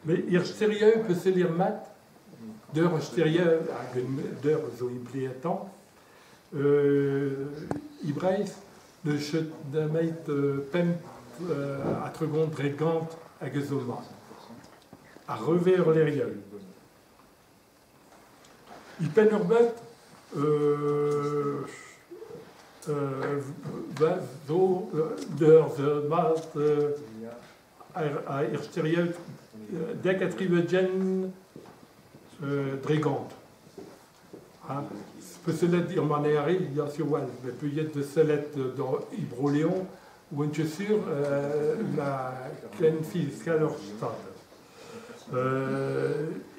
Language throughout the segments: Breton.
Mais ir sterieu pe selir mat, deur sterieu hag deur zo impliatant, i Breizh ne chet nameit pemp a tregont dregant hag zo mat. A rever l'erieu. I pen ur bet, zo deur zo mat a ir sterieu dek a triwegen dregant. Ha, pe sellet ir manere, ya sur wal, mais peut y être de sellet dans Ibroléon ou en sur la ken fiscal ur stad.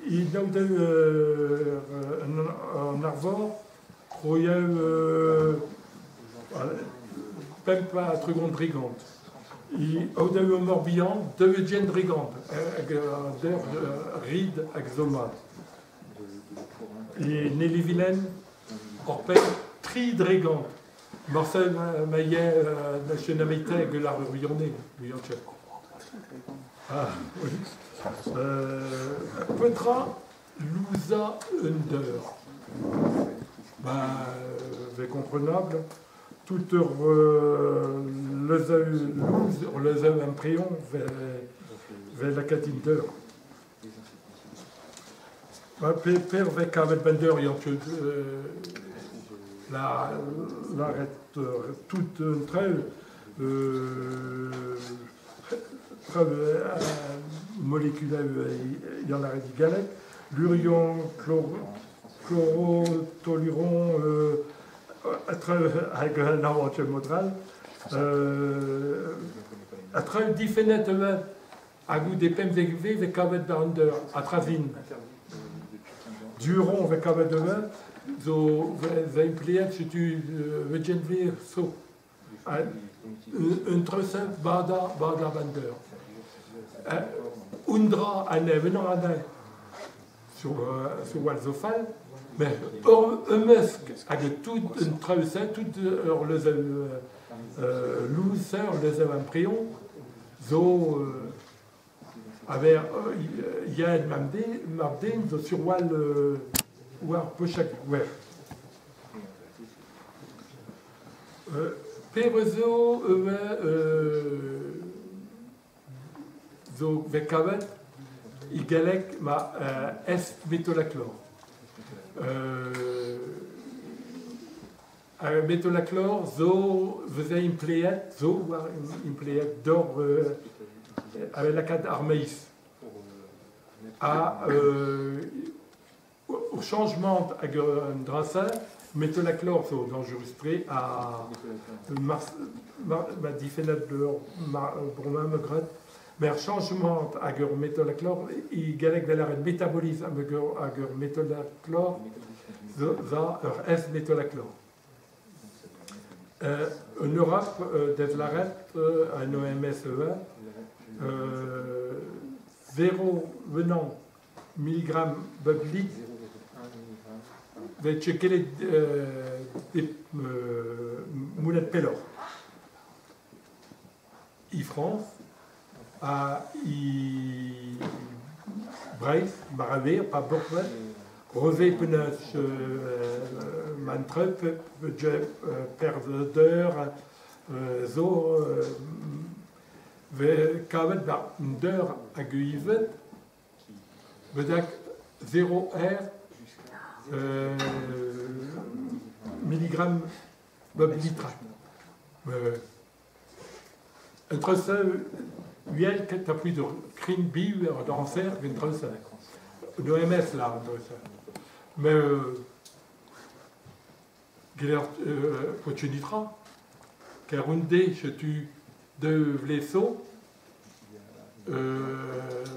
I daou an arvor, roieu pemp a tregont dregant. I aodaou ur Morbihan, daou dregant, hag an der rid hag zomat. I Nelivilen, or pen tri dregant. Marcel Maillet, na chenamete hag la ruyonne, ruyanche. Ah, oui. Petra louza under. Ben, c'est comprenable. Tout ur lezeu louz, ur lezeu imprion ve la katinder. Ben, per ve kavet bender yant la la tout un treu molécule y en a radicalet, l'urion, chlorotoluron, hag an avantur modral, a treu difennet hag ou de pemzek ve kavet bar an deur, a trazin. Duron ve kavet demain, zo ve impliet setu vejen vle so. Un treusen bada bander. Undra ane venant ane sur Walzofal, mais ur emesk hag tout un treusen, tout ur lezeu louser, lezeu imprion, zo aver yaed mabden zo sur wal war pochak wer. Perezo zo ve kavet i galek ma S métolachlore. Métolachlore zo veze impleet, zo war impleet d'or avec la cade armeis. A au changement hag un drasa, métolachlore zo dangereux à mars ma difennet leur ma broma megret, mais changement hag ur métolachlore i galek vel ar métabolisme hag ur métolachlore zo za ur S métolachlore. En Europe, devlaret un OMS E, 0,9 mg bub litre ve chekelet de moulet pelor. I France, a i Breizh, maraver, pa borvet, reve penaos mantrep, per deur, zo ve kavet bar deur hag uivet, bedak 0 R milligramme bub litra. Entre ça, uel ket a pris de crin biu ur danser entre ça. L'OMS là, entre ça. Mais geler pochunitra, ker unde chetu de vleso,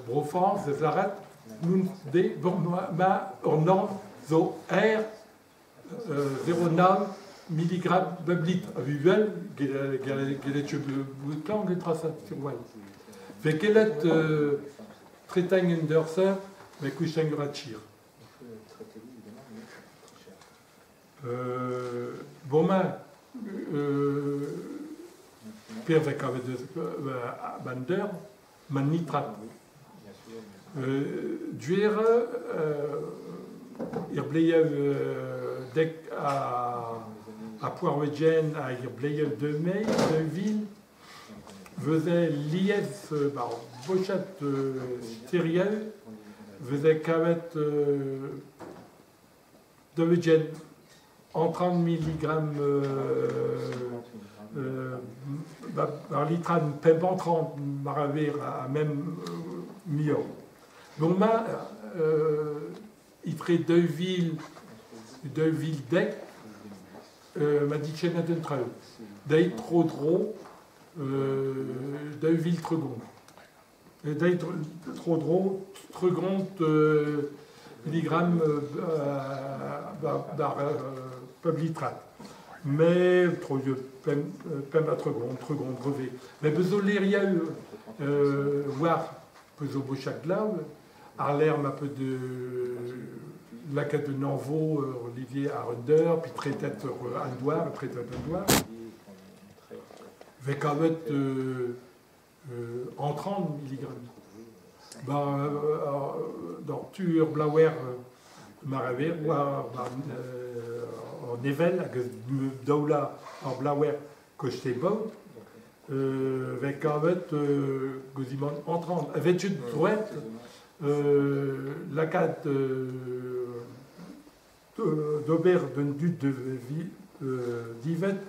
brofans, zaret, nun de bon ma ur norm zo R 0,9 milligramme bub litre. A vu gelet boutan getra sa sur wal. Ve kelet tretang derser, mais kouchang ratchir. Bon ma per ve kavet bander, man nitrat. Duer ir bleiev dek a poarwejen a ir bleiev de mei, de vil, veze liez bar bochat steriel, veze kavet de vejen en 30 mg bar litran pemp 30 mar aver a même mior. Bon ma itre 2000 dek ma dit d'un traoù. Dei tro dro 2000 tregont. Dei tro dro tregont milligramme bar pub litrat. Mais tro pemp a tregont, tregont brevet. Mais bezo leria war pezo bochak glav, ar l'air ma peu de lakat de Nanvo, Olivier Arunder, puis traitet Andouar, traitet Andouar. Vekavet en 30 mg. Ba dans tur blaouer maraver war en evel hag daoula ar blaouer koste baout vekavet gozimant en 30. Avet droet lakat d'ober d'un dud de vi divet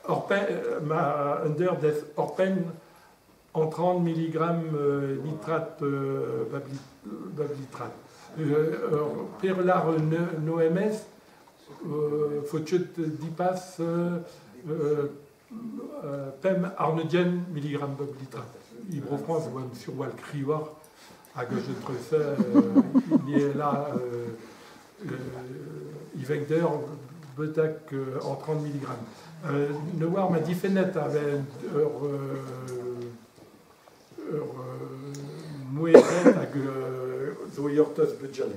orpen ma under des orpen en 30 mg nitrate bablitrat. Per lar n'OMS fotchut dipas pem arnedien milligramme bablitrat. Ibro France oan sur wal kriwar hag je trefe il est là Ivegder betak en 30 mg. Ne war ma difennet avait ur ur moueret hag zo iortoz budjale.